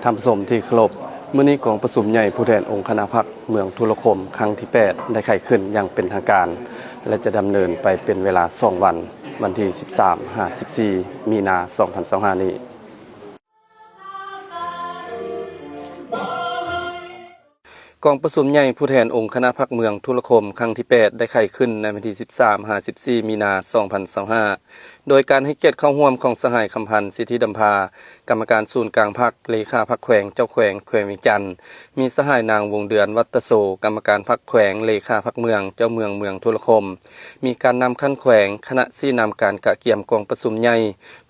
ທ່ານຜູ້ຊົມທີ່ເຄົາລົບ, ມື້ນີ້ກອງປະຊຸມໃຫຍ່ຜູ້ແທນອົງຄະນະພັກເມືອງທຸລະຄົມຄັ້ງທີແປດ ໄດ້ໄຂຂຶ້ນຢ່າງເປັນທາງການ ແລະ ຈະດຳເນີນໄປເປັນເວລາສອງວັນ, ວັນທີສິບສາມຫາສິບສີ່ ມີນາ ສອງພັນຊາວຫ້ານີ້. ກອງປະຊຸມໃຫຍ່ຜູ້ແທນອົງຄະນະພັກເມືອງທຸລະຄົມຄັ້ງທີແປດ ໄດ້ໄຂຂຶ້ນໃນວັນທີສິບສາມຫາສິບສີ່ ມີນາ ສອງພັນຊາວຫ້າ ໂດຍການໃຫ້ກຽດເຂົ້າຮ່ວມຂອງສະຫາຍ ຄຳພັນ ສິດທິດຳພາ ກຳມະການສູນກາງພັກ, ເລຂາພັກແຂວງ, ເຈົ້າແຂວງແຂວງວຽງຈັນ, ມີສະຫາຍນາງ ວົງເດືອນ ວັດຕະໂສ ກຳມະການພັກແຂວງ, ເລຂາພັກເມືອງ, ເຈົ້າເມືອງເມືອງທຸລະຄົມ, ມີການນຳຂັ້ນແຂວງ, ຄະນະຊີ້ນຳການກະກຽມກອງປະຊຸມໃຫຍ່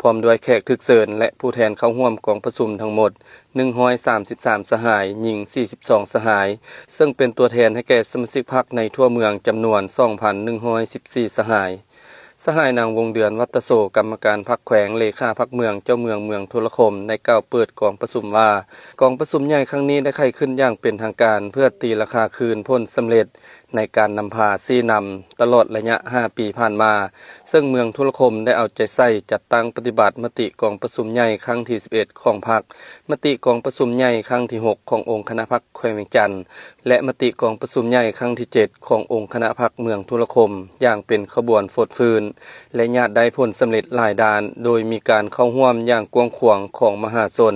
ພ້ອມດ້ວຍແຂກຖືກເຊີນ ແລະ ຜູ້ແທນເຂົ້າຮ່ວມກອງປະຊຸມທັງໝົດ ໜຶ່ງຮ້ອຍສາມສິບສາມສະຫາຍ, ຍິງສີ່ສິບສອງສະຫາຍ, ເຊິ່ງເປັນຕົວແທນໃຫ້ແກ່ສະມາຊິກພັກໃນທົ່ວເມືອງຈຳນວນ ສອງພັນໜຶ່ງຮ້ອຍສິບສີ່ສະຫາຍ. ສະຫາຍນາງ ວົງເດືອນ ວັດຕະໂສ ກຳມະການພັກແຂວງ, ເລຂາພັກເມືອງ, ເຈົ້າເມືອງເມືອງທຸລະຄົມ ໄດ້ກ່າວເປີດກອງປະຊຸມວ່າ, ກອງປະຊຸມໃຫຍ່ຄັ້ງນີ້ໄດ້ໄຂຂຶ້ນຢ່າງເປັນທາງການ ເພື່ອຕີລາຄາຄືນຜົນສຳເລັດໃນການນຳພາຊີ້ນຳຕະຫຼອດໄລຍະຫ້າປີຜ່ານມາ, ເຊິ່ງເມືອງທຸລະຄົມໄດ້ເອົາໃຈໃສ່ຈັດຕັ້ງປະຕິບັດມະຕິກອງປະຊຸມໃຫຍ່ຄັ້ງທີສິບເອັດຂອງພັກ, ມະຕິກອງປະຊຸມໃຫຍ່ຄັ້ງທີຫົກຂອງອົງຄະນະພັກແຂວງວຽງຈັນ ແລະ ມະຕິກອງປະຊຸມໃຫຍ່ຄັ້ງທີເຈັດຂອງອົງຄະນະພັກເມືອງທຸລະຄົມ ຢ່າງເປັນຂະບວນຟົດຟື້ນ ແລະ ຍາດໄດ້ຜົນສຳເລັດຫຼາຍດ້ານ, ໂດຍມີການເຂົ້າຮ່ວມຢ່າງກວ້າງຂວາງຂອງມະຫາຊົນ,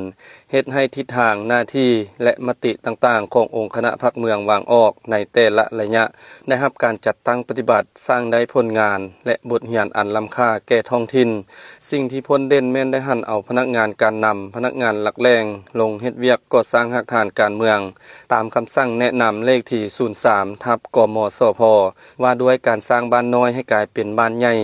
ເຮັດໃຫ້ທິດທາງ, ໜ້າທີ່ ແລະ ມະຕິຕ່າງໆຂອງອົງຄະນະພັກເມືອງວາງອອກໃນແຕ່ລະໄລຍະ ໄດ້ຮັບການຈັດຕັ້ງປະຕິບັດ, ສ້າງໄດ້ຜົນງານ ແລະ ບົດຮຽນອັນລ້ຳຄ່າແກ່ທ້ອງຖິ່ນ. ສິ່ງທີ່ພົ້ນເດັ່ນແມ່ນໄດ້ຫັນເອົາພະນັກງານການນຳ, ພະນັກງານຫຼັກແຫຼ່ງ ລົງເຮັດວຽກກໍ່ສ້າງຮາກຖານການເມືອງ ຕາມຄຳສັ່ງແນະນຳເລກທີສູນສາມ ທັບ ກມສພ ວ່າດ້ວຍການສ້າງບ້ານນ້ອຍໃຫ້ກາຍເປັນບ້ານໃຫຍ່,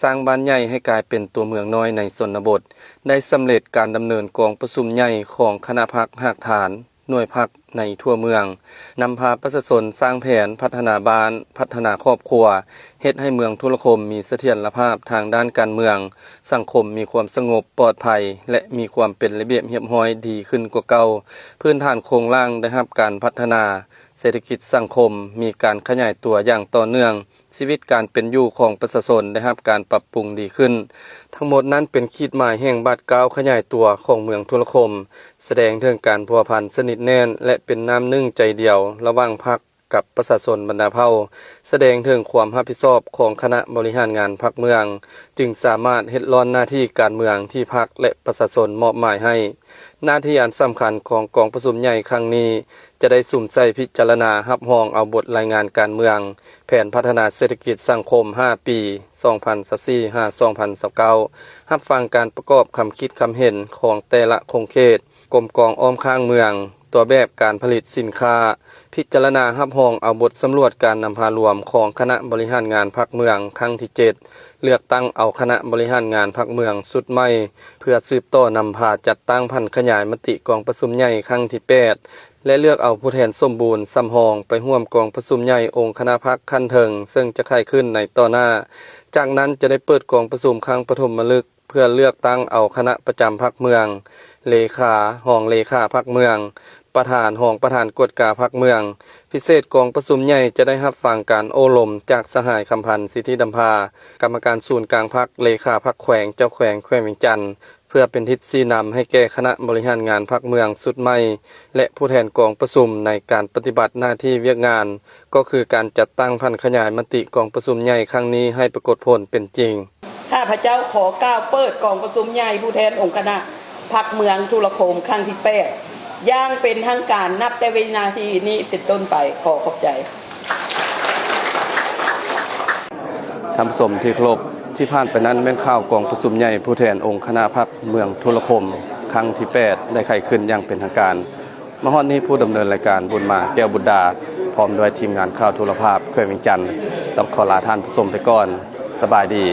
ສ້າງບ້ານໃຫຍ່ໃຫ້ກາຍເປັນຕົວເມືອງນ້ອຍໃນຊົນນະບົດ, ໄດ້ສຳເລັດການດຳເນີນກອງປະຊຸມໃຫຍ່ຂອງຄະນະພັກຮາກຖານ, ໜ່ວຍພັກໃນທົ່ວເມືອງ, ນຳພາປະຊາຊົນສ້າງແຜນພັດທະນາບ້ານ, ພັດທະນາຄອບຄົວ, ເຮັດໃຫ້ເມືອງທຸລະຄົມມີສະຖຽນລະພາບທາງດ້ານການເມືອງ, ສັງຄົມມີຄວາມສະຫງົບປອດໄພ ແລະ ມີຄວາມເປັນລະບຽບຮຽບຮ້ອຍດີຂຶ້ນກວ່າເກົ່າ, ພື້ນຖານໂຄງລ່າງໄດ້ຮັບການພັດທະນາ, ເສດຖະກິດສັງຄົມມີການຂະຫຍາຍຕົວຢ່າງຕໍ່ເນື່ອງ, ຊີວິດການເປັນຢູ່ຂອງປະຊາຊົນໄດ້ຮັບການປັບປຸງດີຂຶ້ນ. ທັງໝົດນັ້ນເປັນຂີດໝາຍແຫ່ງບາດກ້າວຂະຫຍາຍຕົວຂອງເມືອງທຸລະຄົມ, ສະແດງເຖິງການພົວພັນສະໜິດແໜ້ນ ແລະ ເປັນນ້ຳໜຶ່ງໃຈດຽວລະຫວ່າງພັກ ກັບປະຊາຊົນບັນດາເຜົ່າ, ສະແດງເຖິງຄວາມຮັບຜິດຊອບຂອງຄະນະບໍລິຫານງານພັກເມືອງ, ຈຶ່ງສາມາດເຮັດລ້ອນໜ້າທີ່ການເມືອງທີ່ພັກ ແລະ ປະຊາຊົນມອບໝາຍໃຫ້. ໜ້າທີ່ອັນສຳຄັນຂອງກອງປະຊຸມໃຫຍ່ຄັ້ງນີ້ ຈະໄດ້ສຸມໃສ່ພິຈາລະນາຮັບຮອງເອົາບົດລາຍງານການເມືອງ, ແຜນພັດທະນາເສດຖະກິດສັງຄົມຫ້າປີ ສອງພັນຊາວສີ່ ຫາ ສອງພັນຊາວເກົ້າ, ຮັບຟັງການປະກອບຄຳຄິດຄຳເຫັນຂອງແຕ່ລະຂົງເຂດ, ກົມກອງອ້ອມຂ້າງເມືອງ, ຕົວແບບການຜະລິດສິນຄ້າ, ພິຈາລະນາຮັບຮອງເອົາບົດສຳຫຼວດການນຳພາລວມຂອງຄະນະບໍລິຫານງານພັກເມືອງຄັ້ງທີເຈັດ, ເລືອກຕັ້ງເອົາຄະນະບໍລິຫານງານພັກເມືອງຊຸດໃໝ່ ເພື່ອສືບຕໍ່ນຳພາຈັດຕັ້ງຜັນຂະຫຍາຍມະຕິກອງປະຊຸມໃຫຍ່ຄັ້ງທີແປດ ແລະ ເລືອກເອົາຜູ້ແທນສົມບູນສຳຮອງໄປຮ່ວມກອງປະຊຸມໃຫຍ່ອົງຄະນະພັກຂັ້ນເທິງ ເຊິ່ງຈະໄຂຂຶ້ນໃນຕໍ່ໜ້າ. ຈາກນັ້ນຈະໄດ້ເປີດກອງປະຊຸມຄັ້ງປະຖົມມະລຶກ ເພື່ອເລືອກຕັ້ງເອົາຄະນະປະຈຳພັກເມືອງ, ເລຂາ, ຮອງເລຂາພັກເມືອງ, ປະທານ, ຮອງປະທານກວດກາພັກເມືອງ. ພິເສດກອງປະຊຸມໃຫຍ່ຈະໄດ້ຮັບຟັງການໂອ້ລົມຈາກສະຫາຍ ຄຳພັນ ສິດທິດຳພາ, ກຳມະການສູນກາງພັກ, ເລຂາພັກແຂວງ, ເຈົ້າແຂວງແຂວງວຽງຈັນ, ເພື່ອເປັນທິດຊີ້ນຳໃຫ້ແກ່ຄະນະບໍລິຫານງານພັກເມືອງຊຸດໃໝ່ ແລະ ຜູ້ແທນກອງປະຊຸມໃນການປະຕິບັດໜ້າທີ່ວຽກງານ ກໍຄືການຈັດຕັ້ງຜັນຂະຫຍາຍມະຕິກອງປະຊຸມໃຫຍ່ຄັ້ງນີ້ໃຫ້ປາກົດຜົນເປັນຈິງ. ຂ້າພະເຈົ້າຂໍກ່າວເປີດກອງປະຊຸມໃຫຍ່ຜູ້ແທນອົງຄະນະພັກເມືອງທຸລະຄົມຄັ້ງທີແປດ ຢ່າງເປັນທາງການ ນັບແຕ່ວິນາທີນີ້ເປັນຕົ້ນໄປ. ຂໍຂອບໃຈ. ທ່ານຜູ້ຊົມທີ່ເຄົາລົບ, ທີ່ຜ່ານໄປນັ້ນແມ່ນຂ່າວກອງປະຊຸມໃຫຍ່ຜູ້ແທນອົງຄະນະພັກເມືອງທຸລະຄົມຄັ້ງທີແປດ ໄດ້ໄຂຂຶ້ນຢ່າງເປັນທາງການ. ມາຮອດນີ້ຜູ້ດຳເນີນລາຍການ ບຸນມາ ແກ້ວບຸດດາ ພ້ອມດ້ວຍທີມງານຂ່າວໂທລະພາບແຂວງວຽງຈັນ ຕ້ອງຂໍລາທ່ານຜູ້ຊົມໄປກ່ອນ. ສະບາຍດີ.